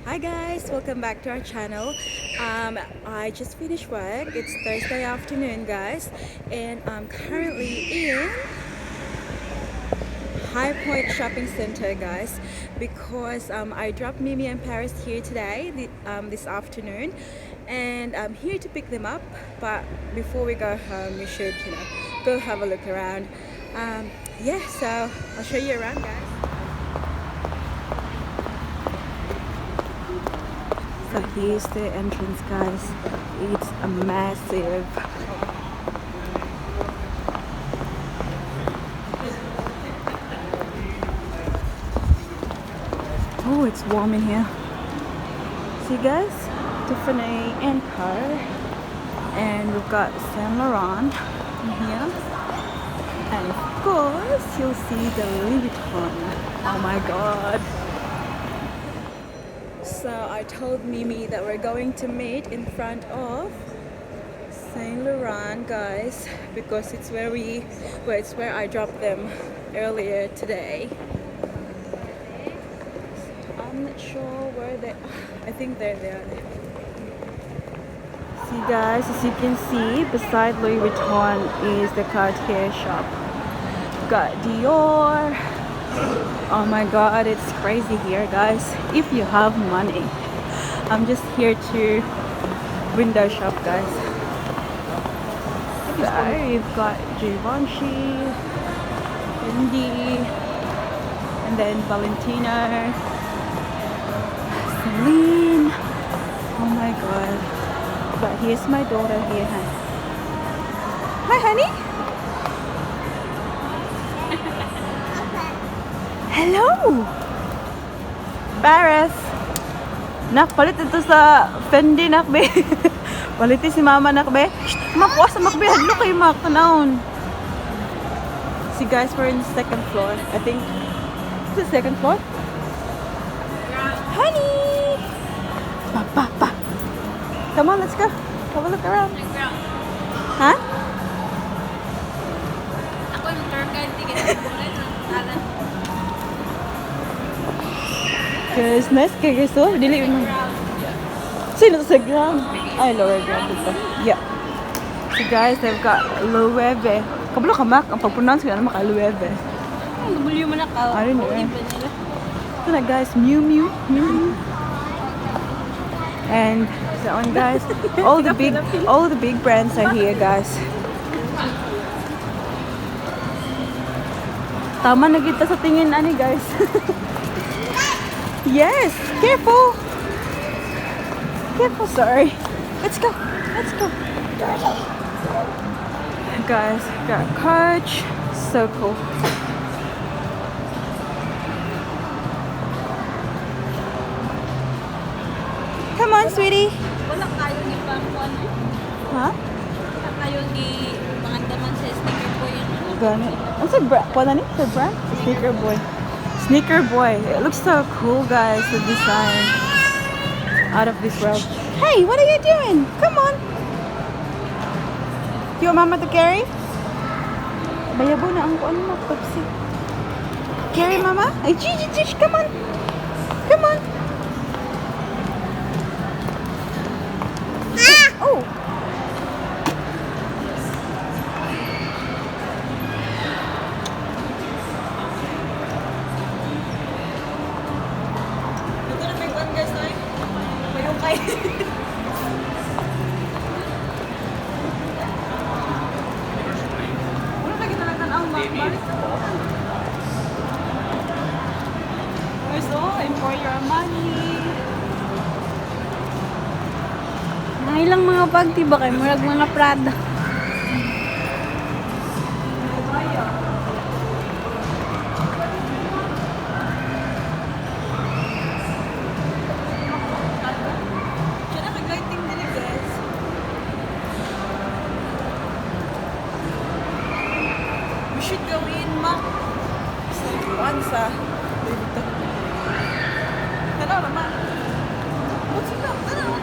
Hi guys, welcome back to our channel. I just finished work. It's Thursday afternoon, guys, and I'm currently in Highpoint Shopping Center, guys, because I dropped Mimi and Paris here today, this afternoon, and I'm here to pick them up. But before we go home, we should go have a look around. Yeah, so I'll show you around, guys. So here's the entrance, guys. It's a massive. Oh, it's warm in here. See, guys, Tiffany and Co. And we've got Saint Laurent in here. And of course, you'll see the Louis Vuitton. Oh my God. So I told Mimi that we're going to meet in front of Saint Laurent, guys, because it's where I dropped them earlier today. I'm not sure where they I think they're there. See guys, as you can see, beside Louis Vuitton is the Cartier shop. Got Dior. Oh my God, it's crazy here, guys. If you have money. I'm just here to window shop, guys. So you've got Givenchy, Fendi, and then Valentino, Celine. Oh my God. But here's my daughter here. Huh? Hi, honey. Hello! Paris! Nak, palit ito sa Fendi, nak, be. Palit si mama, nak, be. Shh, mak, wasa, mak, be. Hadlo kay mak, tanawon. See, guys, we're in the second floor. I think. Is it second floor? Honey! Pa, pa, pa. Come on, let's go. Have a look around. Huh? Ako yung tour guide, di kasi alam. Guys, nice kay guys. Oh, dili mo. Sino sa ground? Ay, lower ground dito. Yeah. So guys, they've got Loewe. Kabalo ka, Mac. Ang pag-pronounce ko na maka Loewe. Ang W mo na ka. I don't know. Di ba nila? Ito na guys, Miu Miu. Miu Miu. And so on, guys, all the big brands are here, guys. Tama na kita sa tingin ani, guys. Yes, careful. Careful, sorry. Let's go. Let's go. Guys, got Coach. So cool. Come on, sweetie. Wala kayo ni pangkuan eh. Huh? Wala kayo ni pangandaman sa Sneaker Boy yung ano. Gani. Ano sa brand? Wala ni? Sa brand? Sneaker Boy. Sneaker Boy. It looks so cool, guys. The design. Out of this world. Hey, what are you doing? Come on. You want mama to carry? Bayabo na ang kuan mo, Pepsi. Carry mama? Ay, Gigi, Gigi, come on. Come on. Oh. Ito na may kuan, guys, ay. Mayukay. Wala lagi talaga ang balik. Guys, oh, enjoy your money. Mga ilang mga bag, di ba kay murag mga Prada. Siya na nag-lighting din, guys. We should go in, ma. Sa kuan sa Louis Vuitton. Tanaw naman. What's it up? Tanaw.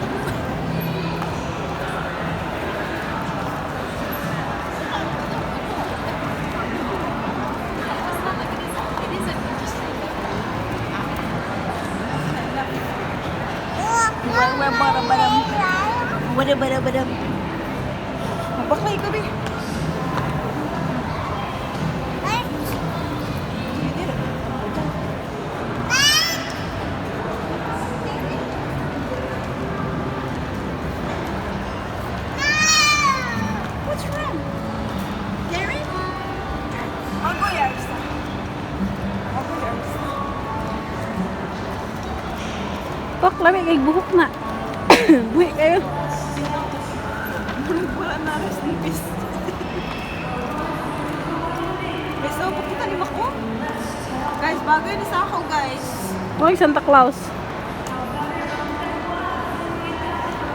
Wa bara bara. Wala bara bara. Mabaklay ko, be. What's wrong? Gary? I'll go yours. I'll go yours. Pak, lami kay buhok na. Buhi kayo. Wala na, rest in peace. Guys, so, pagkita ni Mako. Guys, bagay na sa ako, guys. Hoy, Santa Claus.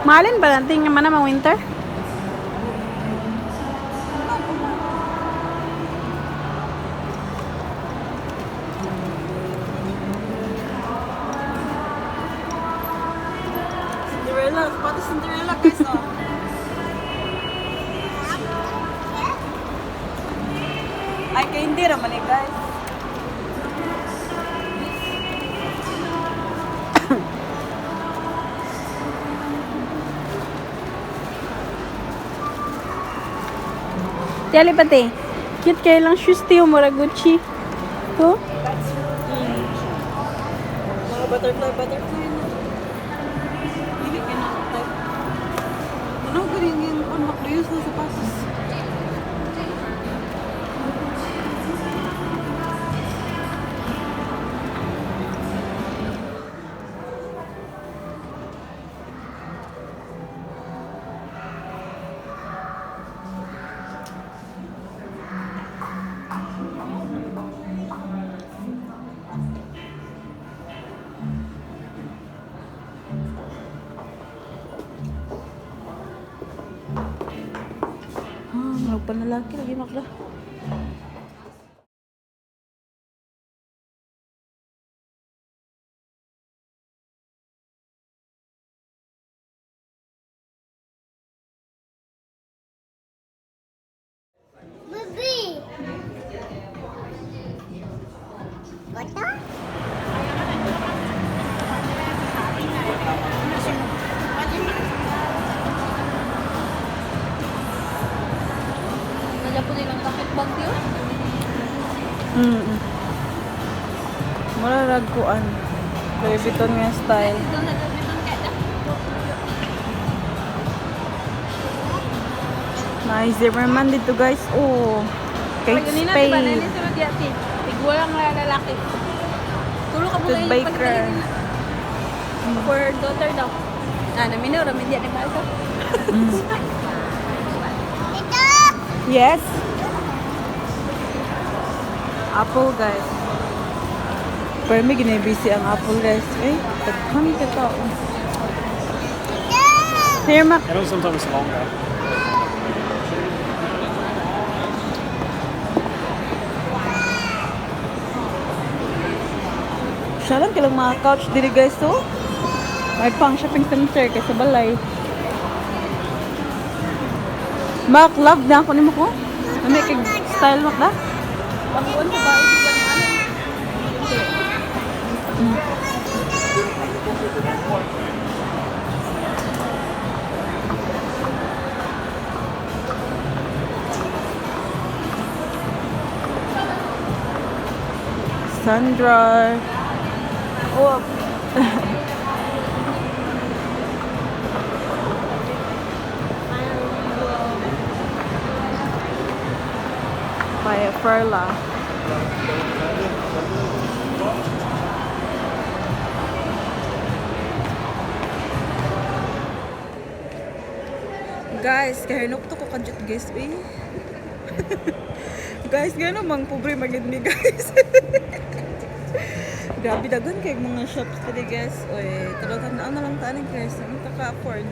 Mahalin ba natin nga man ang winter? Cinderella, pati Cinderella, guys, oh. Ay, kay hindi raman eh, guys. Tiyali pa te. Cute kayo lang shoes tiyo, mura Gucci. To? Mga butterfly, butterfly na. Dili kayo na type. Ano, galing yung on makluyos na sapatos. Ah, magpanalaki lagi makla. Baby. What? Nandiyan po nilang bakit bag tiyo? Mura ragkuan. Louis Vuitton nga style. Ito na gamiton kaya na. Nice Zimmerman dito, guys. Oh. Kate Ganina, diba? Spade. Nani sa diya ti. Tigwa lang nga lalaki. Tulo ka Tud muna yung Baker. pagkain. For daughter daw. Ah, naminaw, ramin diya ni Marco. Yes. Apple, guys. Pero may ginibisi ang apple, guys. Eh, daghan ka tao. Here, Mac. I know sometimes longer. Siya lang kilang mga couch dili, guys, to. May pang shopping center kaysa balay. Mac, love na ako ni mo ko. Ano kay style Mac da? Pag-uwan sa bahay, di ba ni ano? Sandra. Oh. By Ferla. Guys, kaya to ko kadyot, guys, eh. Guys, nga namang pobre magid ni, guys. Grabe daghan kay mga shops diri, guys. Oy, pero tandaan na lang tanin, guys, ang ka afford.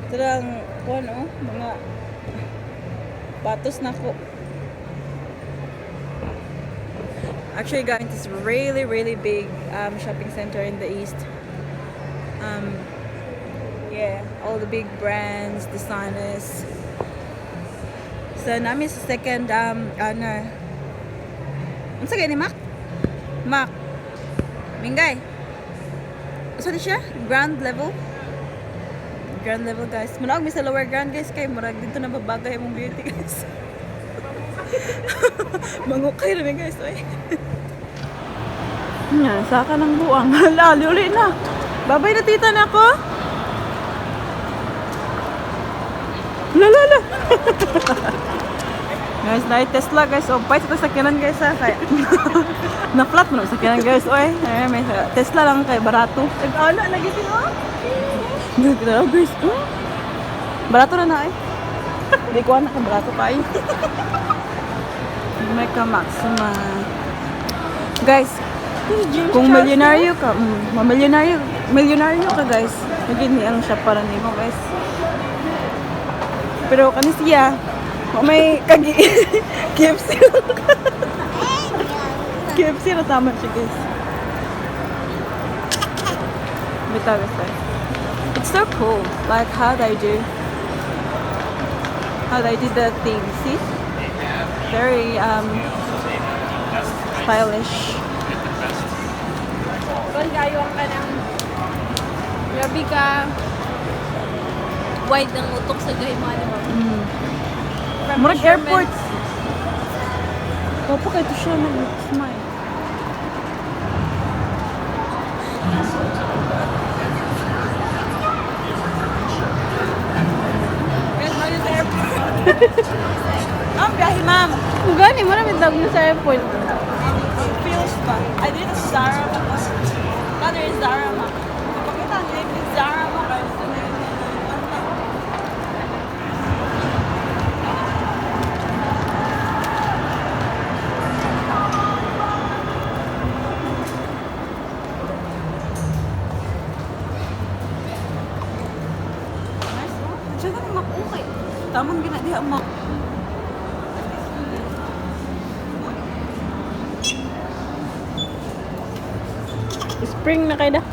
Tarang kuan oh, mga patos na ko. Actually, guys, it's really, really big shopping center in the east. Yeah, all the big brands, designers. So, nami sa second, ano, unsa gani, Mac? Mac. Mingay. Saan siya? Ground level. Ground level, guys. Manaog mi sa lower ground, guys, kay murag dito na babagay imong beauty, guys. Mangukay ra mi, guys, oy. Nga, saka ng buang. Hala, uli na. Babay na tita na ako. La la la. Guys, na Tesla, guys. Oh, bite sa sakyanan, guys, ha. Kaya, na flat mo na sakyanan, guys. Oy, ay, may Tesla lang kay barato. Nag-ana lagi sila. Nag guys. Oh. Barato na na eh. Hindi ko anak barato pa eh. Mega Maxima. Guys, kung milyonaryo ka, milyonaryo, milyonaryo ka, guys. Naging ni ang siya para nimo, guys. Pero kani siya, wa may kagi KFC lang ka. KFC na tama siya, guys. Bitaw, guys. It's so cool, like how they do the thing. See, very stylish. Kung kayo ang kanang grabe ka wide ang utok sa gahimano mo. Murag airport. Opo, kay to siya nag-smile. Guys, now sa airport. Ma'am, biyahe, ma'am. Gani mo namin tawag sa airport. Feels ba? Ay, dito sa Zara ma. Another is Zara ma. Ipakita niya yung Zara ma, guys. Nice, oh. Diyan na mak okay. Tamang gina diha mak. Spring na kayo da.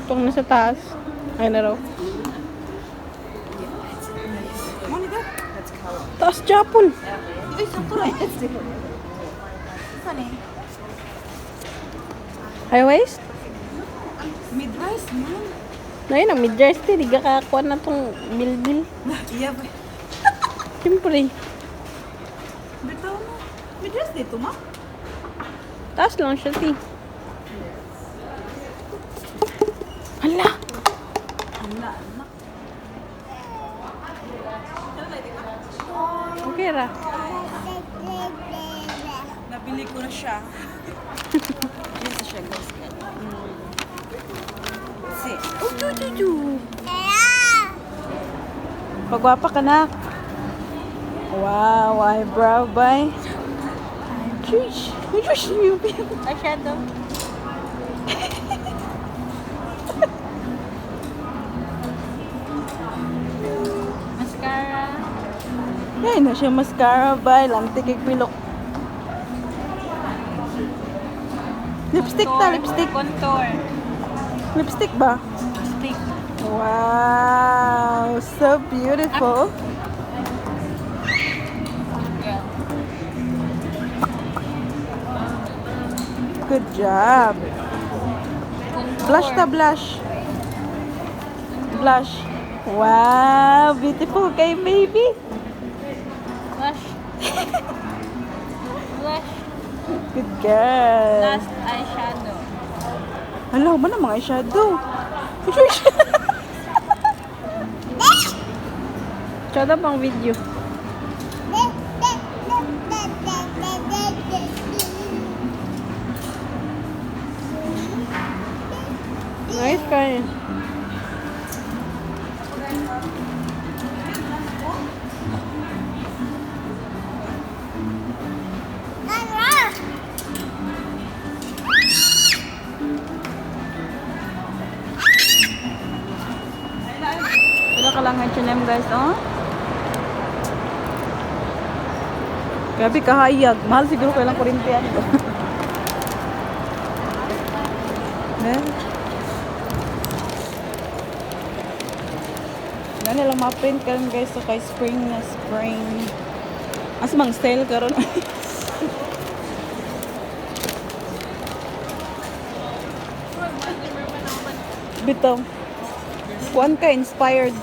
Itong nasa taas. Ay na raw. Taas Japon. Uy, sakto ra. It's different. Funny. High waist? Mid-rise, man. Na yun ang mid-rise. Di ka kakakuha na tong bilbil. Iya ba? Siyempre. Bitaw mo. Mid-rise dito, ma? Taas lang siya, ti. Hala! Hala, anak. Okay ra. Nabili ko na siya. Yes, siya, guys. See. Oh, tu, tu, tu. Pagwapa ka na. Wow, eyebrow by. Shush. Shush, Eyeshadow. Mascara. Ay, na siya mascara by. Lantik kay pilok. Lipstick ta, lipstick. Contour. Lipstick ba? Lipstick. Wow, so beautiful. Girl. Good job. Contour. Blush ta, blush. Blush. Wow, beautiful kay baby. Blush. Blush. Good girl. Last eyeshadow. Hala, ba na mga eyeshadow? Tsada pang video. Nice kayo. Wala ka. lang H&M, guys, oh. Grabe kahayag. Mahal siguro kailang kuryente yan. Eh? Gani lang ma-print karon, guys, so kay spring na spring. Asa mang sale karon? Bitaw. Kuan ka inspired.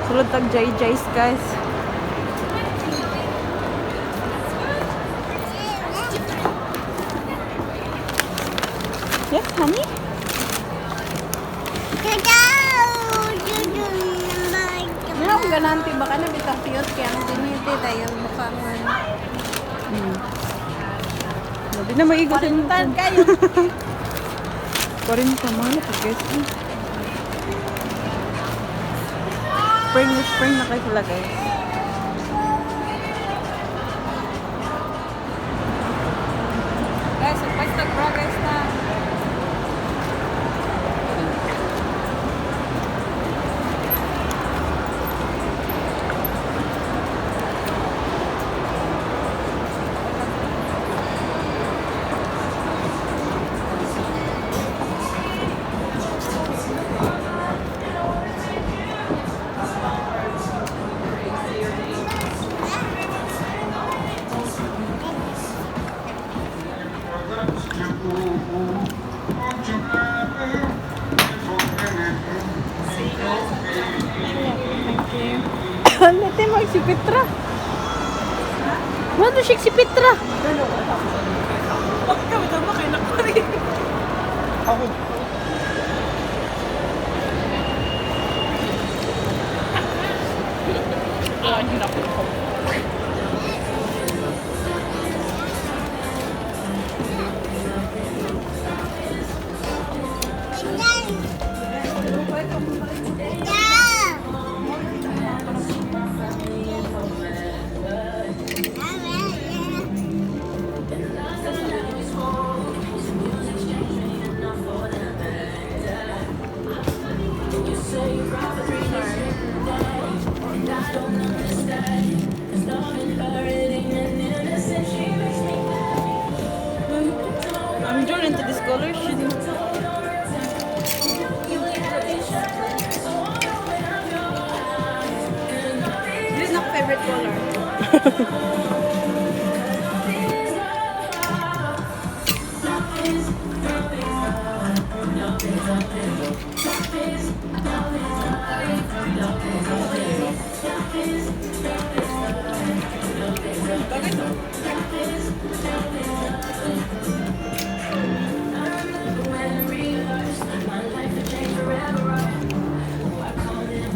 Sulod tag JJ's, guys. Yes, honey? Meron akong ganante baka na bitang cute kaya ang diniti tayo mukha nga. Di na maigo sa inyo. Tan kayo. 40 mahal pa, guys. Eh. Spring na spring na kayo sila, guys. Guys, surprise tag bra, guys, na. Thank you. Ano tayo mag si Petra? Wala siya si Petra. Bakit kami tama kayo nakurin? I'm drawn into this color. Shit. This is not favorite color.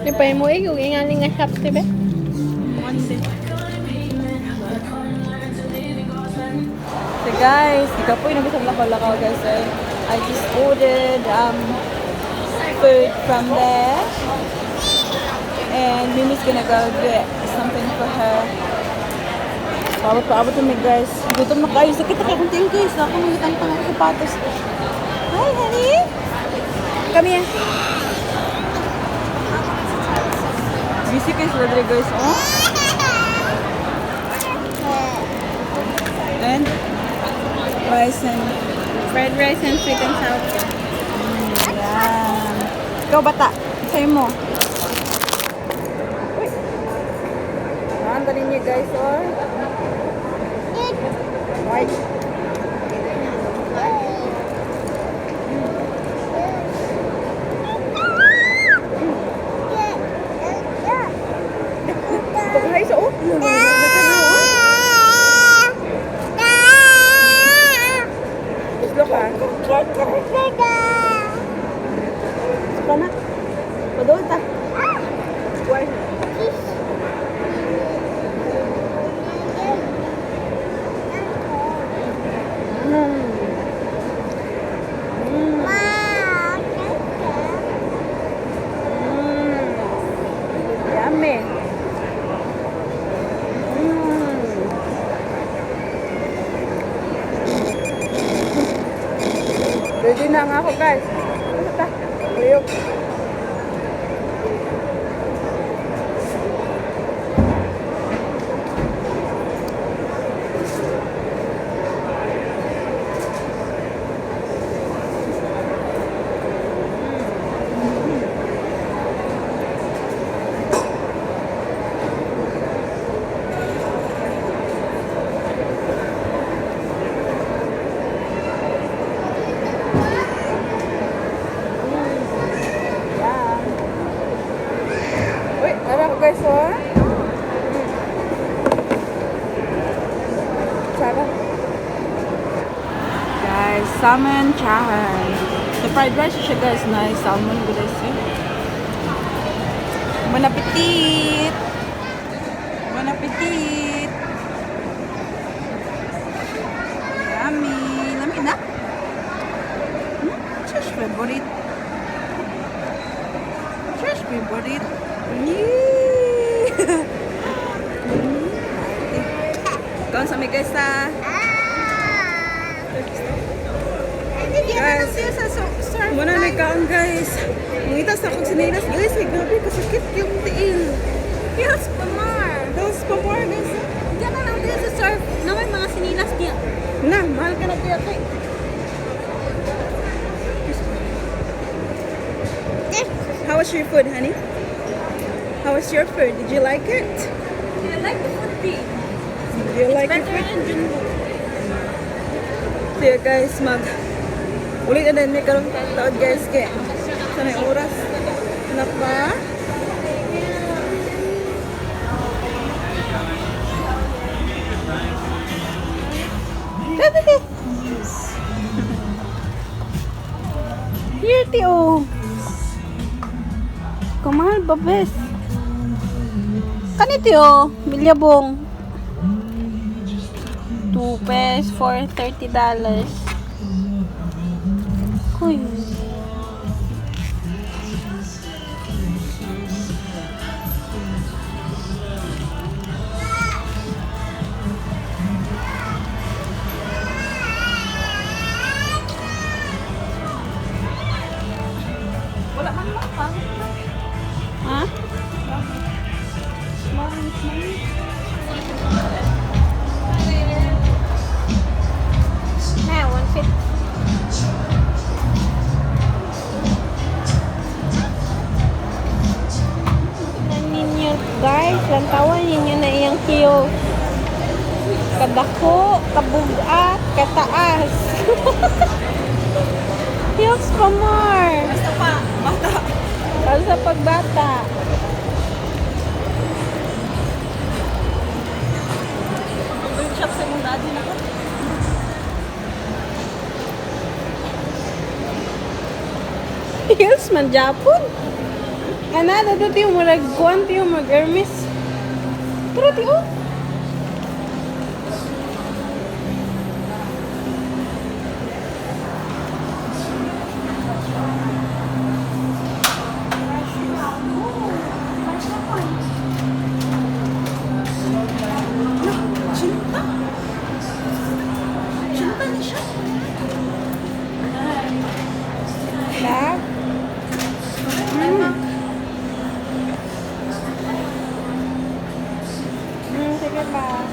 Di pa mo eh, yung ingani nga shop, diba? Monday. So guys, di ka po yung nabisang lakaw-lakaw, guys. So, I just ordered food from there. And Mimi's gonna go get something for her. Paabot, paabot kami, guys. Gutom na kayo. Sakit na kayo kung tiil, guys. Ako nangitang pang ako sapatos. Hi, honey! Come here. Busy kayo sila dre, guys. Oh. And rice and Fried rice and sweet and sour. Yan. Ikaw, bata. Sa'yo mo. Uy. Ang dali niyo, guys, oh. White. Paghay sa oh. Islo ka. Suka na. Padol ta. Why? Na ako, guys. Basta. Uyok. Yeah. Uy, tara ko, guys, oh. Tara. Guys, salmon chahan. The fried rice siya, guys, nice. Salmon, good guys, eh. Bon appetit! Bon appetit! Yummy! Lami na? Just favorite. Just favorite. Yee! Kaon sa mi, guys, ah. Guys, muna may kaon, guys. Mangita sa akong sinilas, guys. Ay, grabe, kasakit yung tiil. Heels pa more. Those pa more, guys. Diyan na lang din sa surf. Na may mga sinilas niya. Na, mahal ka na tiya kay. How was your food, honey? How was your food? Did you like it? I like the food tea. Do you like your Better food? than Junbo. So yeah, guys, mag ulit na din may karong taon, guys, kay sa may oras. Anak ba? Dati. Here, tiyo. Kamahal ba, bes? Kani, tiyo? Bilyabong. 2 pes for $30. Kuy. Wala man lang pa. Ha? Na, 150. Ninyo, guys, lantawan ninyo na iyang kiyo. Kadako, kabugat, kataas. Heels pa more. Basta pa, bata. Para sa pagbata. Shop sa mong daddy na ko. Heels man Japon. Ana, dato tiyo murag kuan tiyo mag Hermes. Pero tiyo. Cinta. Cinta ni siya. La. Sige pa.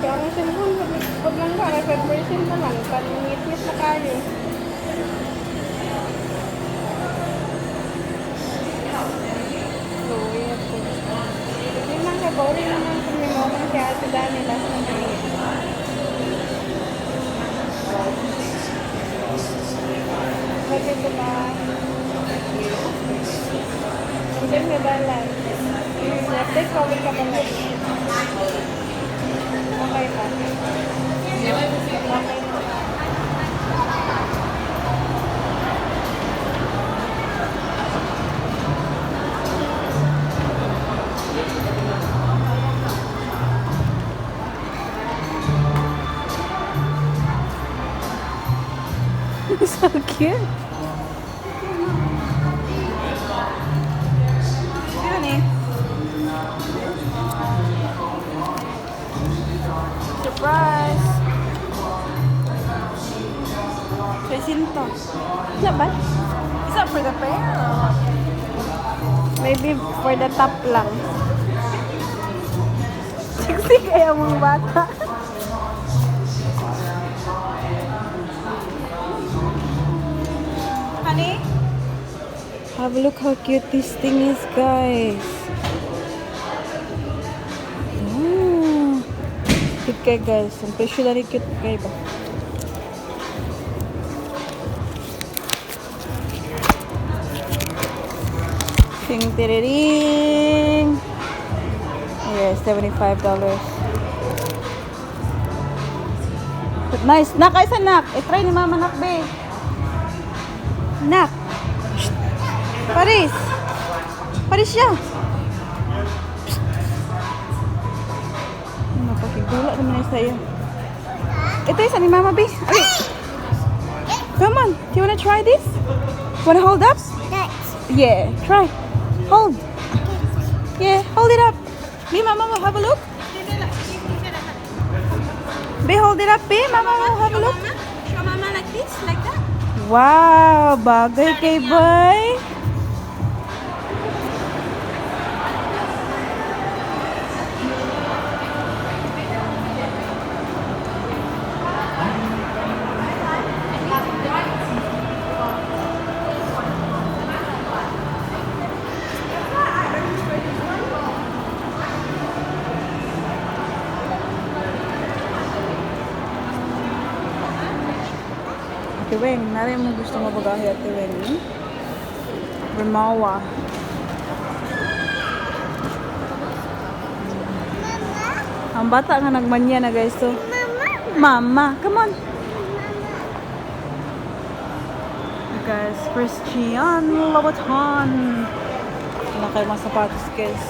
Kaya ang cellphone, pag lang ka, 5% na lang. Paningit-ngit na kayo. So, yun po. Hindi man kay Bori naman kung may mga si Ate Dani last na night. Bakit ito ba? Hindi may balance. Update ko ulit ka ba na? Okay ba? Okay na. So cute. Yun eh. Surprise! 60. Is that bad? Is that for the pair or what? Maybe for the top lang. Sexy kaya mga bata. Honey? Have a look how cute this thing is, guys. Oh. Cute kay guys. Ang presyo na rin cute kay ba? Ting tiriring. Yeah, $75. But nice. Nak, ay sa nak. I-try ni Mama nak, be. Nak. Shh. Paris. Paris siya. Psst. Mapakigula naman na sa iyo. Ito isa ni Mama, be. Okay. Come on. Do you wanna try this? Wanna hold up? That's Yeah, try. Hold. Yeah, hold it up. Be, Mama will have a look. Be, hold it up, be. Mama will have a look. Show mama like this, like that. Wow, bagay kay Bay. Ate Weng, nari mo gusto mo bagahe, Ate Weng? Hmm? Rimowa. Ang bata nga nagmanya na guys to. Mama. Mama, come on. You guys, Christian Louboutin. Wala kayo mga sapatos guys.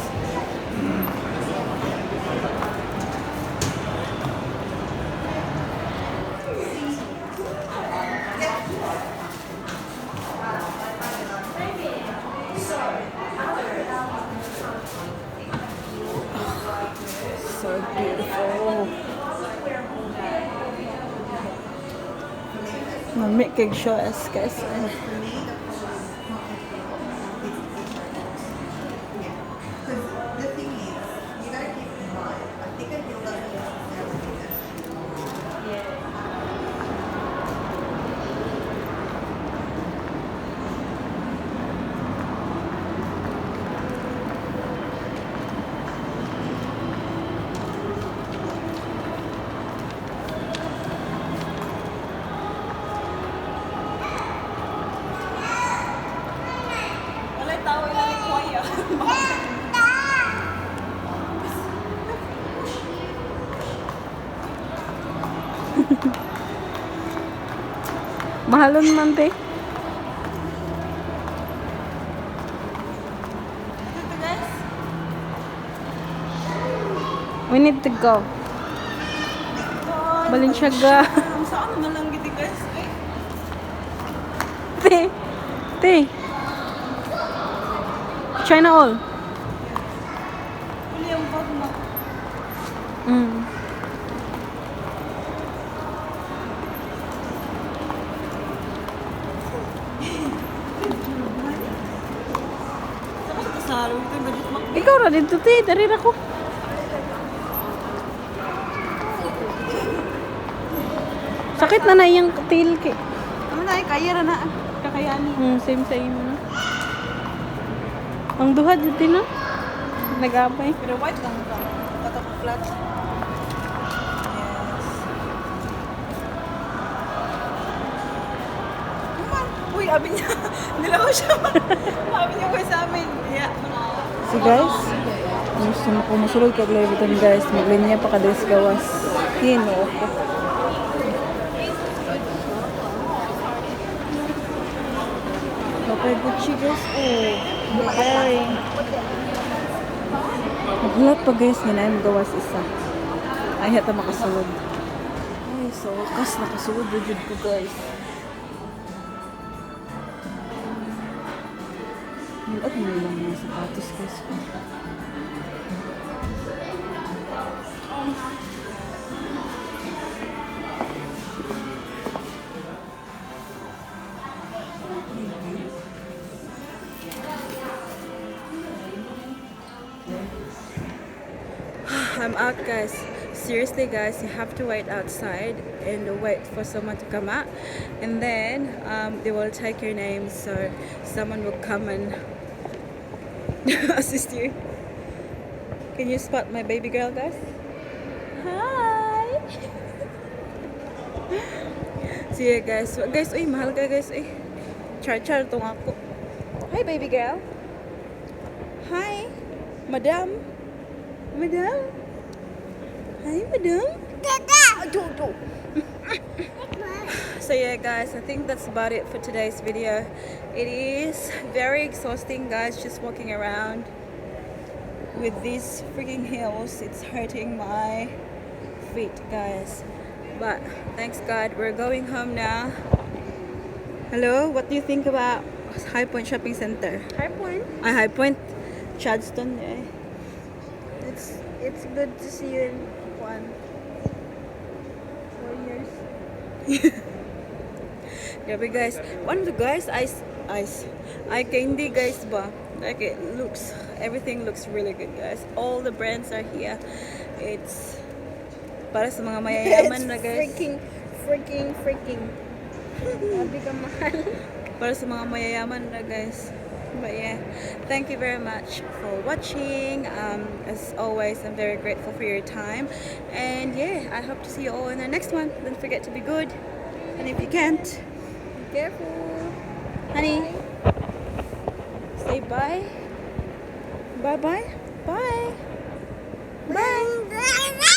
So beautiful. Mamit kay siya guys. Because the thing is, you gotta keep in mind, I think I feel doesn't necessarily mean that's true. Wala tao ilang kuya. Mahalon man te. Ito guys. We need to go. Balenciaga. Saan na lang giti guys? Ay. Te. Te. China all. Uli ang bag mo. Saan ka sa Ito budget mo. Ikaw ra dito te, dari ra ko. Sakit na na iyang tail kay. Ano na, kaya ra na. Kakayani. Same same na. Ang duha dito na. Nag-abay. Pero white lang ka. Katok flat. Yes. Come on. Uy, abi niya. Nilaw siya. Abi niya ko sa amin. Yeah. So guys, gusto mo kung musulod kag Louis Vuitton guys, maglinya pa ka diri sa gawas. Ginoo ko. Okay, Gucci guys. Oh, Burberry. Maghulat pa guys, nga na gawas isa. Ay, hata makasulod. Ay, sa wakas, nakasulod na jud ko guys. At mo lang mga sapatos guys. I'm out, guys. Seriously, guys, you have to wait outside and wait for someone to come out, and then they will take your name, so someone will come and assist you. Can you spot my baby girl, guys? Hi. See you, guys. Guys, uy, mahal ka, guys. Uy. Char char tong ako. Hi, baby girl. Hi, madam. Madam. Hi, madam. Dada. Do, do. So yeah, guys, I think that's about it for today's video. It is very exhausting, guys, just walking around with these freaking heels. It's hurting my feet, guys. But thanks God, we're going home now. Hello, what do you think about High Point Shopping Center? High Point. Ay, High Point, Chadstone, eh. It's good to see you in 1, 4 years. Grabe, guys. One of the guys, ice, ice, eye candy, guys ba? Like it looks, everything looks really good, guys. All the brands are here. It's para sa mga mayayaman It's na, guys. freaking, freaking, freaking. Grabe ka mahal. Para sa mga mayayaman na, guys. But yeah, thank you very much for watching. As always, I'm very grateful for your time. And yeah, I hope to see you all in the next one. Don't forget to be good. And if you can't, Be careful. Honey, say bye. Bye bye. Bye.